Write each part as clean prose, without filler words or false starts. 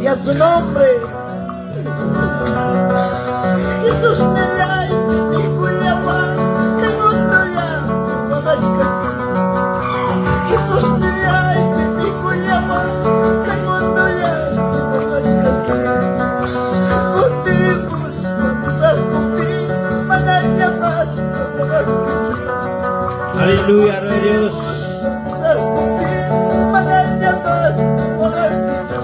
Y a su nombre. Jesús nillay, pikullawan, kay mundolla waqachkanki. Jesús nillay, pikullawan, kay mundolla waqachkanki. Kutimus, kutimus, manaña mas waqankichu. Aleluya, gloria a Dios. Manaña mas waqankichu.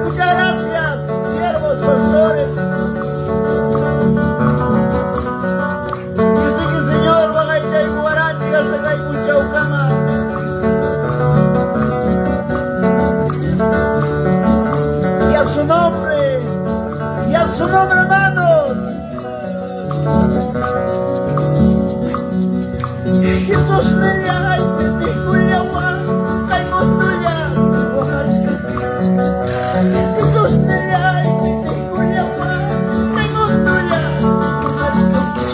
Muchas gracias, siervos, pastores. Yo sé que Señor waqaychaykuwaranchik hasta kay punchawkama. Y a su nombre, y a su nombre, hermanos. Jesús nillay, pikullawan, kay mundolla waqachkanki. Jesús nillay, pikullawan, kay mundolla waqachkanki.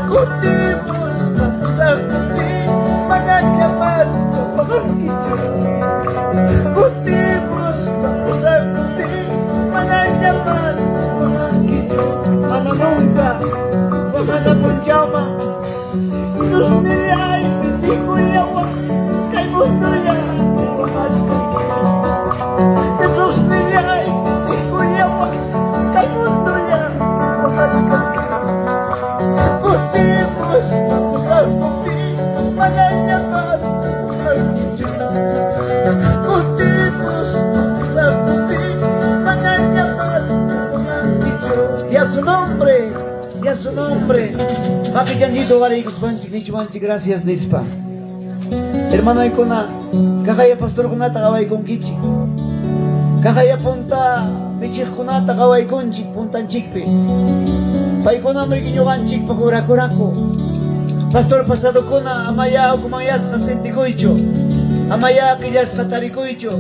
Kutimus, kapusakuti, manaña mas waqankichu. Kutimus, kapusakuti, manaña mas waqankichu. Mana nunca, waqana punchawman. Jesús nillay, pikullawan, kay mundolla waqachkanki. Jesús nillay, pikullawan, kay mundolla waqachkanki. Kutimus, kapusakuti, manaña mas waqankichu. Kutimus, kapusakuti, manaña mas waqankichu. Y a su nombre, y a su nombre. Makillanchito waraykuspanchik, nichwanchik, gracias nispa. Hermanoykuna, kaqaya pastorkunata qawaykunkichik. Kaqaya punta michiqkunata qawaykunchik puntanchikpi. Paykunam riki ñuqanchikpaq orakuraku. Pastor pasadokuna amaya hukmanyasqa sintikuychu. Amaya qillasqa tarikuychu.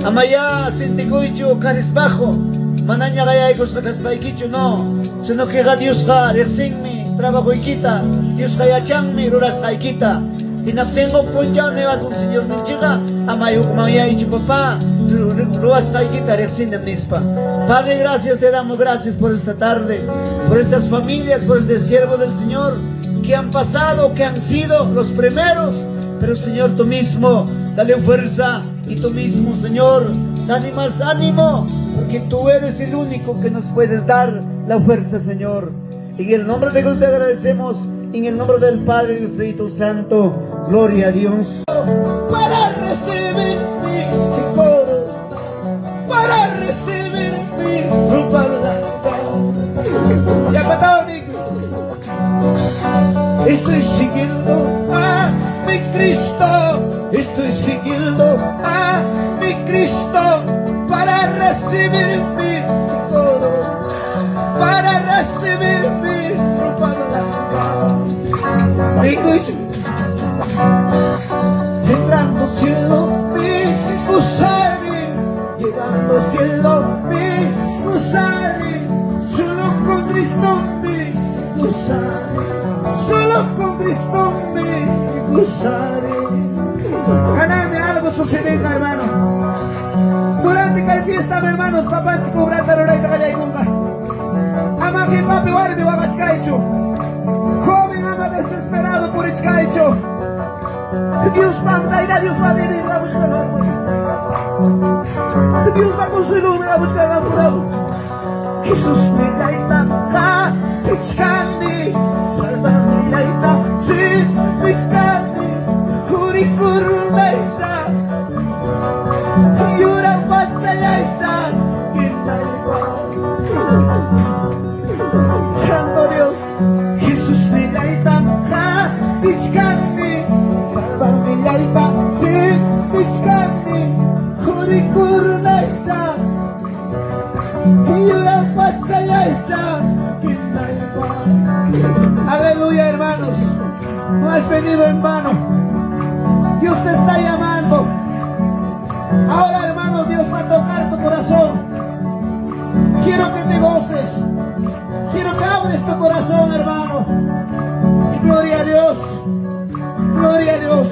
Amaya sintikuychu cabizbajo. Manaña qayaykusqa kaspaykichu, no. Sino que Diosqa riqsinmi trabajoykita, Diosqa yachanmi rurasqaykita. Hinaptinqa punchaw niwasun Señorninchikqa amay hukmanyaychu papá, ruwasqaykita riqsinim nispa. Padre, gracias te damos, gracias por esta tarde, por estas familias, por este siervo del Señor que han pasado, que han sido los primeros. Pero Señor, tú mismo, dale fuerza y tú mismo, Señor, dale más ánimo, porque tú eres el único que nos puedes dar la fuerza, Señor. En el nombre de Dios te agradecemos, en el nombre del Padre y del Espíritu Santo, gloria a Dios. Para recibir mi corona, para recibir mi blanca. Ya patao, Nico. Estoy siguiendo a mi Cristo, estoy siguiendo a mi Cristo para recibir mi corona, para recibir mi ropa blanca. Nico, entrando cielo mi gozaré, llegando cielo mi gozaré, solo con Cristo me gozaré, solo con Cristo me gozaré. Ganame algo sucede, hermano. Durante kay fiesta, hermanos, papanchik obrata rurayta qallaykunqa. Ama qipapi warmi waqachkaychu. Joven ama desesperado purichkaychu. Dios Tayta Dios va a buscar. Dios va consuelo a buscar. Jesús nillayta qatichkani, salvanillayta servichkani, quri coronayta, yuraq pachallayta chaskinaypaq. Santo Dios, Jesús nillayta qatichkani, salvanillayta servichkani, quri coronayta, yuraq pachallayta chaskinaypaq. Aleluya, hermanos. No has venido en vano. Dios te está llamando. Ahora, hermano, Dios va a tocar tu corazón. Quiero que te goces. Quiero que abres tu corazón, hermano. Y gloria a Dios. Gloria a Dios.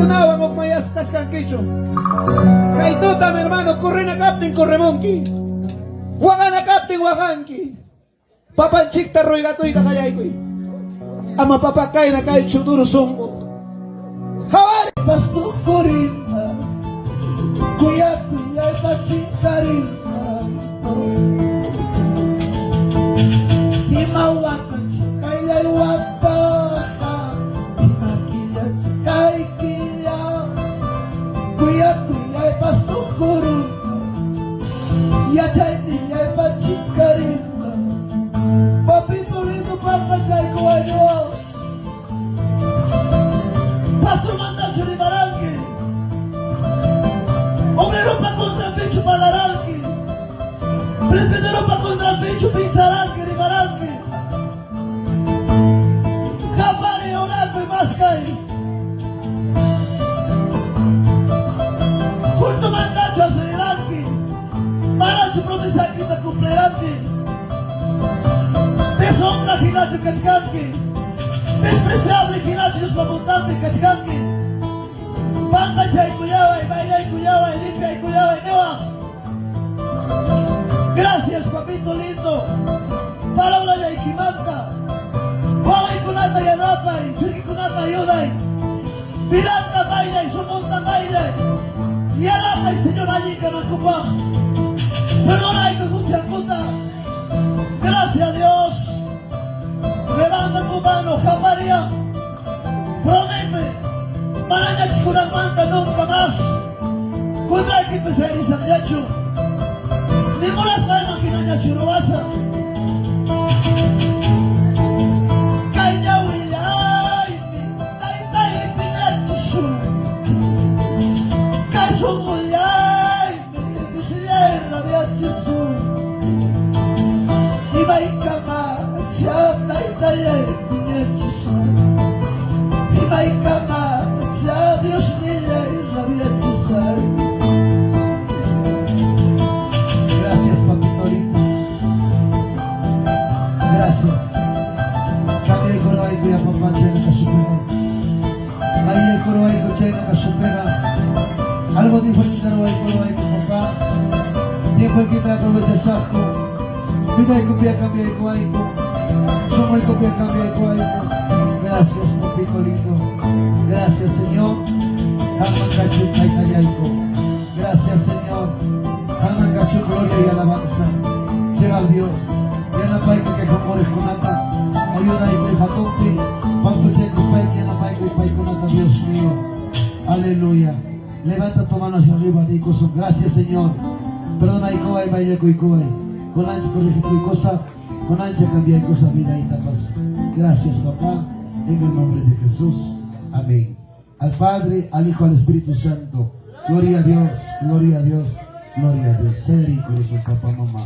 Paykunawan hukmanyasqa kachkankichu. Kay tutam, hermano, correna kaptin corremunki. Waqana kaptin waqanki. Papanchikta ruegatuyta qallaykuy. Ama papa kayna kaychu duro sunqu. Qawari. Pastukurina, kuyakuyaypa chinkarina. Ima watachu kayllay wataqa, ima killachu kay killa, kuyakuyaypas tukuruna, yachaynillaypa chinkarina. Papito lindo pampachaykuwaywan. Pastor mandachu rimaranki. Obreropa contranpichu parlaranki. Presbiteropa contranpichu pinsaranki, rimaranki. Qapari orakuy maskay. Cultomantachu asiriranki. Manachu promesaykita cumpliranki. Deshonra hinachu kachkanki. Despreciable hinachu Diospa puntanpi kachkanki. Pampachaykullaway, baylaykullaway, limpiaykullaway, niwan. Gracias, papito lindo. Palabrallaykimanta. Wawaykunata yanapay, churikikunata ayuday. Vidanta baylay, sunqunta baylay. Yanapay, Señor, allin kanankupaq. Perdonaykuy huchankuta. Gracias, Dios. Levanta tu mano, María. Promete. Manañachikunanmanta nunca más. Contraykipi sayarisaqñachu. Ni munasqayman hinañachu ruwasaq. Kay ñawillaymi taytay piñachisun. Kay sunqullaymi Diosllay rabiachisun. Imaykamacha taytallay piñachisun. Imaykamacha Diosnillay rabiachisay. Gracias, papito lindo. Gracias. Cambiaykurawayku ya papá chayna kasupega. Bayllaykurawayku chayna kasupega. Algo diferente ruwaykurawayku papá. Tiempoykita aprovechasaqku. Vidaykupi cambiaykuwayku. Sunquykupi cambiaykuwayku. Gracias, papito lindo. Gracias, Señor. Qamman kachun taytallayku. Gracias, Señor. Qamman kachun gloria y alabanza. Llega Dios. Yanapayku kay qunquriqkunata. Ayudayku hatunpi. Pampachaykuspayki yanapayku paykunata, Dios mío. Aleluya. Levanta tu mano hacia arriba, Nicoso. Gracias, Señor. Perdonaykuway, baylakuykuway. Con ancha corregikuy cosa, con ancha cambiay cosa vida y tapas. Gracias, papá. En el nombre de Jesús. Amén. Al Padre, al Hijo, al Espíritu Santo. Gloria a Dios, gloria a Dios, gloria a Dios. Ser y papá, mamá.